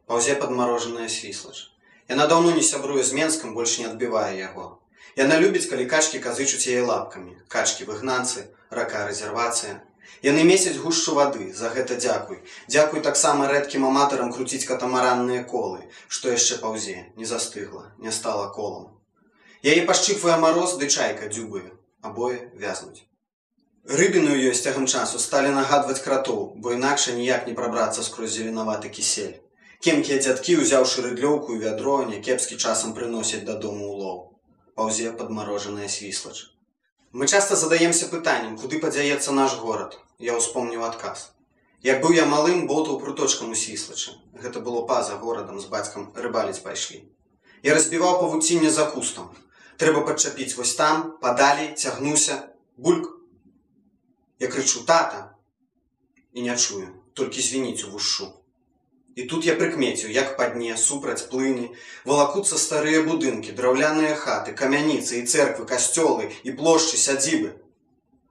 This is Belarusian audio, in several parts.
Паўзе падмарожаная Свіслач. Яна даўно не сябруе з Менскам, больш не адбівае яго. Яна любіць, калі качкі казычуць яе лапкамі. Качкі-выгнанцы, рака-рэзервацыя. Яны месяць гушчу вады, за гэта дзякуй. Дзякуй таксама рэдкім аматарам круціць катамаранныя колы, што яшчэ паўзе, не застыгла, не стала колам. Яе пашчыпвае мароз, ды чайка дзюбае. Абое вязнуць. Рыбіны ў ёй з цягам часу сталі нагадваць кратоў, бо інакш ніяк не прабрацца скрозь зеленаваты кісель. Кемкія дзядкі, узяўшы рыдлёўку і вядро, някепскі часам прыносяць дадому улоў. Паўзе падмарожаная Свіслач. Мы часта задаемся пытаннем, куды падзяецца наш горад. Я ўспомніў адказ. Як быў я малым, болтаў пруточкам у Свіслачы. Гэта было па-за горадам, з бацькам рыбаліць пайшлі. Я разбіваў павуцінне за кустам. Трэба падчапіць вось там, падалей, цягнуся, бульк. Я крычу: «Тата!» І не чую, толькі звініць увушшу. І тут я прыкмеціў, як па дне, супраць плыні, валакуцца старыя будынкі, драўляныя хаты, камяніцы і цэрквы, касцёлы і плошчы, сядзібы.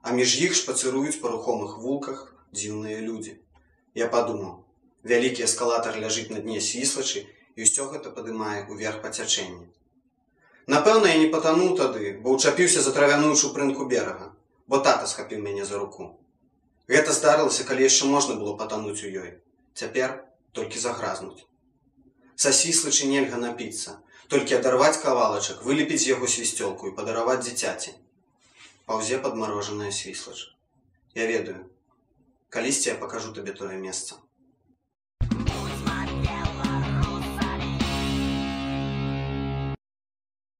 А між іх шпацыруюць па рухомых вулках дзіўныя людзі. Я падумаў: вялікі эскалатар ляжыць на дне Свіслачы і ўсё гэта падымае ўверх па цячэнні. Напэўна, я не патануў тады, бо ўчапіўся за травяную чупрынку берага, бо тата схапіў мяне за руку. Гэта здарылася, калі яшчэ можна было патануць у ёй. Цяпер толькі загразнуць. Са Свіслачы нельга напіцца, толькі адарваць кавалачак, вылепіць з яго свісцёлку і падараваць дзіцяці. Паўзе падмарожаная Свіслач. Я ведаю, калісьці я пакажу табе тое месца.